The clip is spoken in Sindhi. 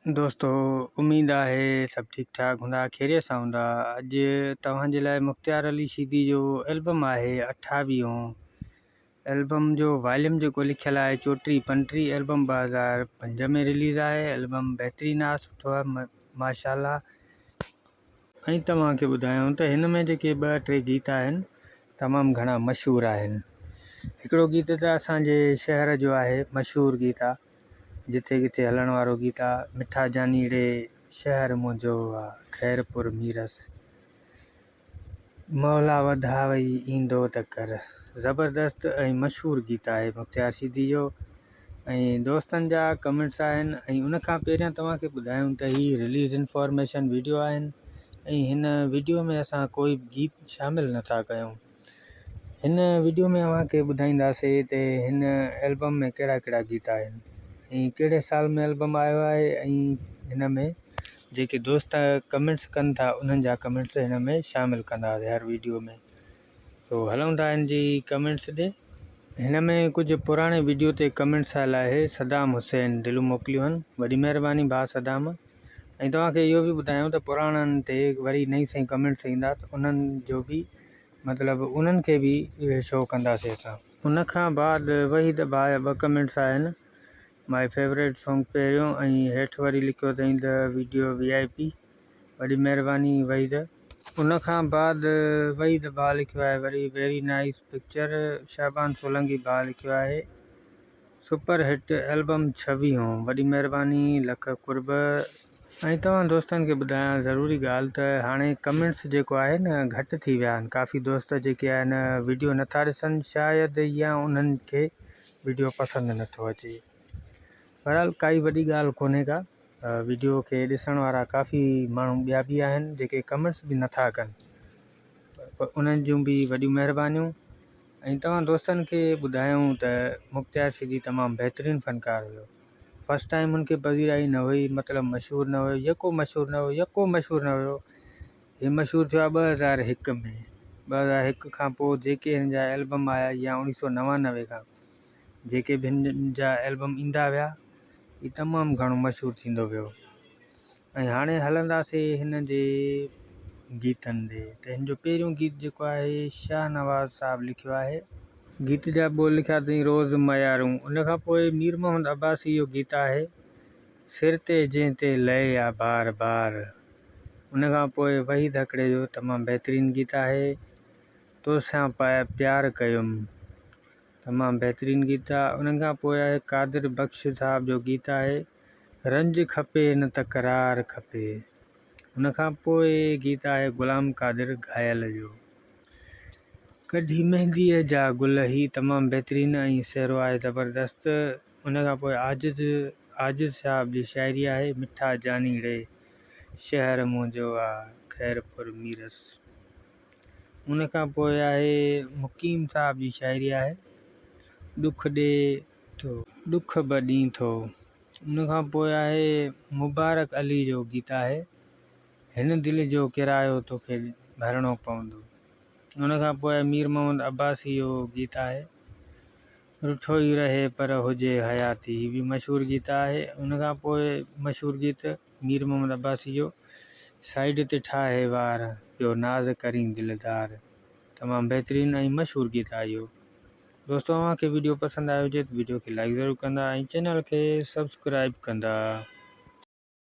دوستو اميد آهي سڀ ٺيڪ ٺاڪ هوندا خيريت سان هوندا. اڄ توهان جي لاء مختيار علي شيدي جو البم آهي اٺاويهون البم جو واليوم جيڪو لکيل آهي چوٽيهه پنٽيهه البم 2005 ۾ رليز آهي. البم بهترين آهي، سٺو آهي ماشاءالله. ۽ توهان کي ٻڌايان ته هن ۾ جيڪي ٻه ٽي گيت آهن تمام گهڻا مشهور آهن. هڪڙو گيت ته اسان جي شهر جو آهي، مشهور گيت آ، جٿي ڪٿي هلڻ وارو گيت آ، مٺا جاني ڙي شهر منهنجو آ خيرپور ميرس مولا وڌاوئي ايندو ته ڪر. زبردست ۽ مشهور گيت آهي مختيار شيدي جو. ۽ دوستن جا ڪمينٽس آهن. ۽ ان کان پهريان توهان کي ٻڌايون ته هي رليز انفارميشن ويڊيو آهن ۽ هن ويڊيو ۾ اسان ڪوئي به گيت شامل نٿا ڪيون. هن ويڊيو ۾ اوهان کي ٻڌائينداسي ته هن البم ۾ ڪهڙا ڪهڙا گيت آهن ۽ ڪهڙي سال ۾ البم آيو آهي ۽ هن ۾ جيڪي دوست ڪمينٽس ڪن ٿا انهن جا ڪمينٽس هن ۾ شامل ڪنداسي هر ويڊيو ۾. سو هلون ٿا هن جي ڪمينٽس ڏي. هن ۾ ڪجهه پراڻي ويڊيو تي ڪمينٽس آيل آهي صدام حسين دلون موڪليون آهن وڏي مهرباني ڀاء صدام. ۽ توهان کي اهو به ٻڌايون ته پراڻن تي وري نئين سئين ڪمينٽس ايندا ته انهن جو به مطلب انهن کي به اهي شو ڪنداسي اسان. ان کان بعد وحيد ڀاء جا ٻه ڪمينٽس آهن مائي فيوريٽ سونگ پهريون ۽ هيٺ وري لکيو اٿائين ته ويڊيو وي آء پي وڏي مهرباني وحيد. ان کان بعد وحيد ڀاء لکيو آهي وري ويري نائيس پڪچر شعبان سولنگي ڀاء لکيو آهي سپر هٽ البم ڇويهون وڏي مهرباني لک قرب. ۽ توهان دوستن کي ٻڌايان ضروري ڳالهه ته هاڻي ڪمينٽس جيڪو آهي نه گهٽ ٿي ويا آهن ڪافي دوست جيڪي آهن ويڊيو نٿا ڏسن شايد يا انهن کي ويڊيو پسند نٿو اچي بهرحال ڪائي وڏي ڳالهه ڪونهي ڪا ويڊيو کي ڏسڻ وارا ڪافي ماڻهو ٻيا به آهن جيڪي ڪمينٽس به نٿا ڪن پر انهن جون به وڏيون مهربانيون. ۽ توهان دوستن کي ٻڌايون ته مختيار شيدي تمام بهترين فنڪار هيو. فرسٽ ٽائيم هن کي پذيرائي نه هئي مطلب مشهور نه هيو يڪو مشهور نه هيو يڪو مشهور نه هيو. هي مشهور ٿيو آهي 2001 ۾. 2001 کان پوء جيڪي هن جا البم آيا يا 1999 کان جيڪي به هن جا البم ايندا ويا هي تمام گهڻو مشهور ٿيندو ويو. ۽ هاڻي هلنداسي هن جي گيتن ڏي ته هن جو پهريون گيت جيڪو آهي شاهنواز صاحب لکيو آهي. گيت جا ٻول لکيا اٿئي روز ميارون. ان کان پوء مير محمد عباسي جو گيت آهي سر تي جنهن تي لئي آ بار بار. ان کان پوء وحيد هڪڙي جو تمام بهترين گيت آهي توسان پيار ڪيم. تمام بهترين گيت آ. ان کان پوء آهي قادر بخش صاحب جو گيت آهي رنج کپي نه تڪرار کپي. ان کان پوء گيت آهي غلام قادر گهايل جو ڪڍي مهنديء جا گل. هي تمام بهترين ۽ سهرو آهي زبردست. ان کان پوء عاجز عاجز صاحب جي شاعري آهي مٺا جاني ڙي شهر منهنجو آ خيرپور ميرس. ان کان پوء آهي مقيم صاحب جي شاعري آهي ڏک ڏي ٿو ڏک به ڏين ٿو. ان کان پوء آهي مبارڪ علي جو گيت آهي هن دل جو ڪرايو توکي ڀرڻو پوندو. ان کان پوء مير محمد عباسي جو گيت آهي رٺو ئي رهي پر هجي حياتي. هي به مشهور گيت آهي. ان کان پوء مشهور گيت مير محمد عباسي جو سائيڊ تي ٺاهي وار پيو ناز ڪرين دلدار. تمام بهترين ۽ مشهور گيت آهي اهو. دوستو اوهان کي ويڊيو پسند آيو هجي ته ويڊيو کي لائيڪ ضرور ڪندا ۽ چينل کي سبسڪرائيب ڪندا.